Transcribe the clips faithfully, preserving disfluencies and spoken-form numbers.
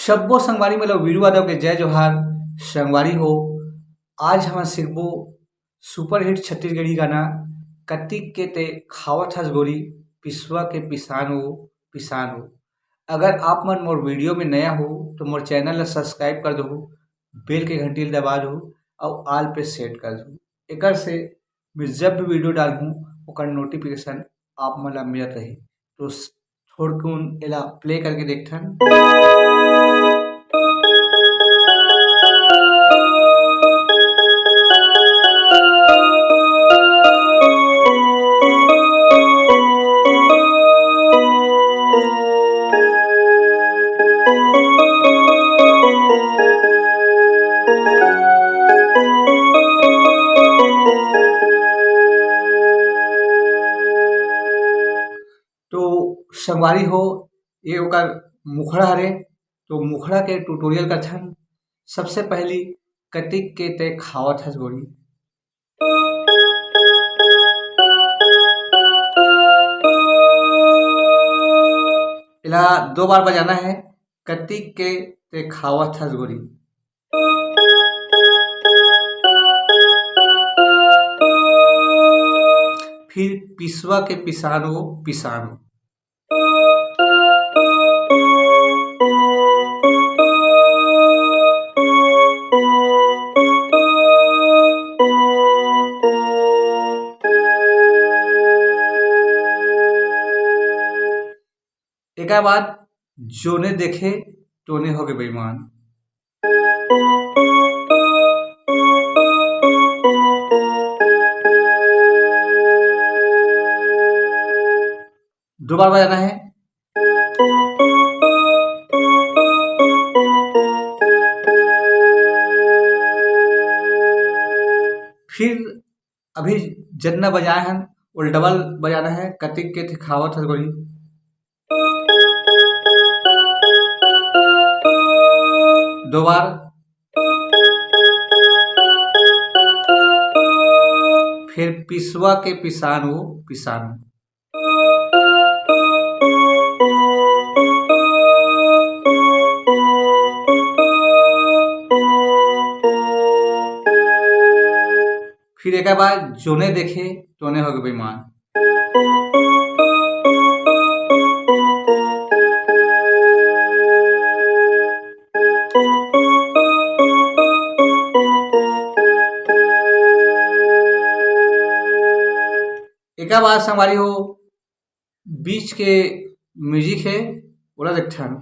सब्बो संगवारी मन ल वीरू यादव के जय जोहार। संगवारी हो, आज हमन सीखबो सुपरहिट छत्तीसगढ़ी गाना कतिक के ते खावत हस गोरी, पिसवा के पिसान हो, पिसान हो। अगर आप मन मोर वीडियो में नया हो तो मोर चैनल ला सब्सक्राइब कर दो, बेल के घंटी ला दबा दो और ऑल पे सेट कर दो। एकर से मैं जब भी वीडियो डालहूँ ओकर नोटिफिकेशन आप मन ला मिलत रही। तो थोड़कुन एला प्ले करके देखथन। तो संगवारी हो, ये ओकर मुखड़ा हरे। तो मुखड़ा के ट्यूटोरियल करथन। सबसे पहली कतिक के ते खावत हस गोरी। इला दो बार बजाना है, कतिक के ते खावत हस गोरी। फिर पिसवा के पिसान हो, पिसान हो। एकर बाद जोने देखे तोने होगे बेईमान। दो बार बजाना है। फिर अभी जतना बजाए हन, वो डबल बजाना है, कतिक के ते खावत हस गोरी। दो बार। फिर पिसवा के पिसान हो, पिसान हो। फिर एकर बाद जोने देखे तोने होगे बेईमान। एकर बाद संगवारी हो, बीच के म्यूजिक है, ओला देखथन।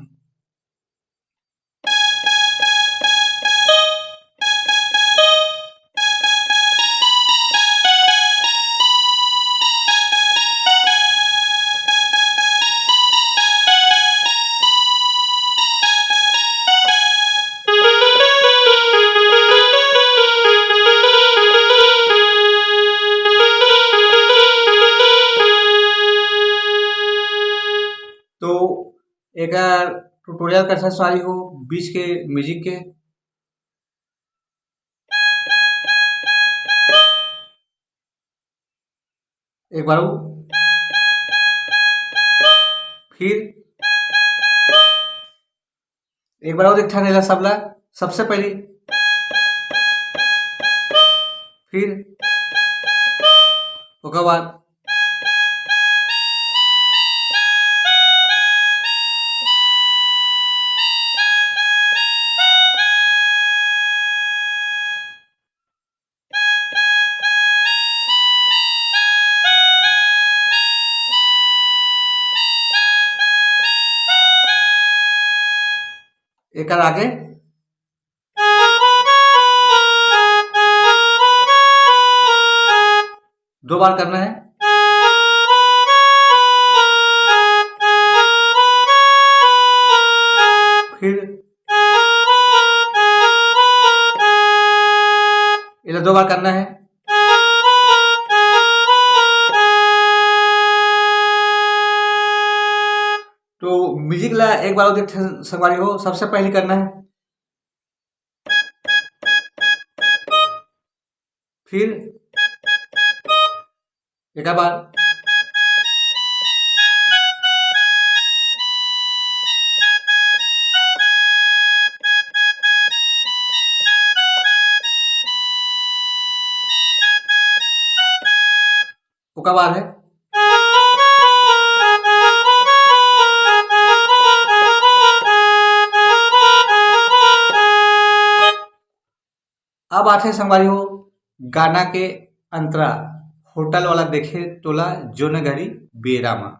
तो एकर ट्यूटोरियल कइसे संगवारी हो, बीच के म्यूजिक के। एक बार वो, फिर एक बार वो देख ठाने ला सबला, सबसे पहली, फिर ओकर बाद एकर आगे दो बार करना है। फिर इला दो बार करना है। तो म्यूजिक ला एक बार और देख संगवारी हो, सबसे पहले करना है, फिर एक बार, ओकर बाद है। अब आथे संगवारी हो गाना के अंतरा, होटल वाला देखे तोला जोन घड़ी बेरा मा।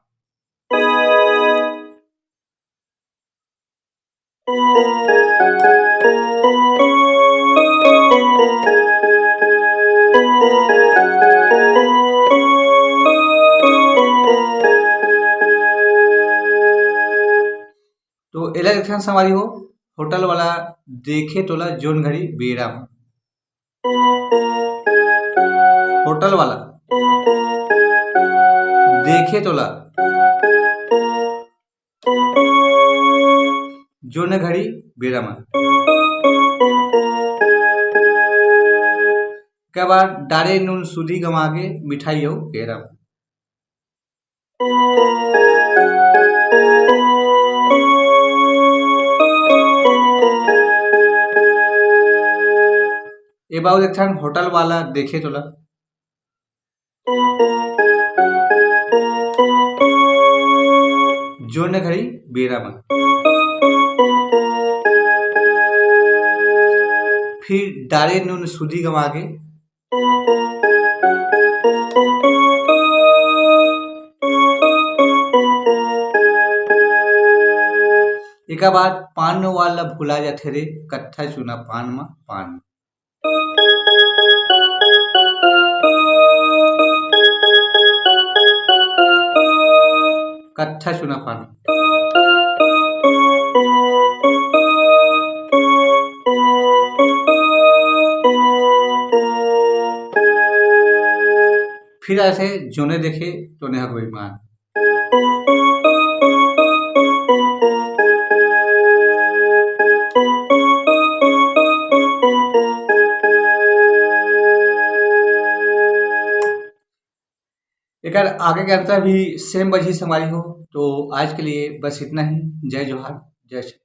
तो एला देखथन संगवारी हो, होटल वाला देखे तोला जोन घड़ी बेरा मा। होटल वाला देखे तोला जोन घड़ी बेरा मा। के बाद डारे नून सूदी गमा के मिठाई अउ केरा मा। ए बाबू एक ठन होटल वाला देखे तोला। जोन घड़ी बेरा मा। फिर डारे नून सूदी गमा के। एकर बाद पान वाला भुला जाथे रे, कत्था चुना पान मा पान। कत्था चुना पान। फिर आथे जोने देखे तोने हक बेईमान। एकर आगे के अंतर भी सेम बजही संगवारी हो। तो आज के लिए बस इतना ही। जय जोहार, जय छत्तीसगढ़।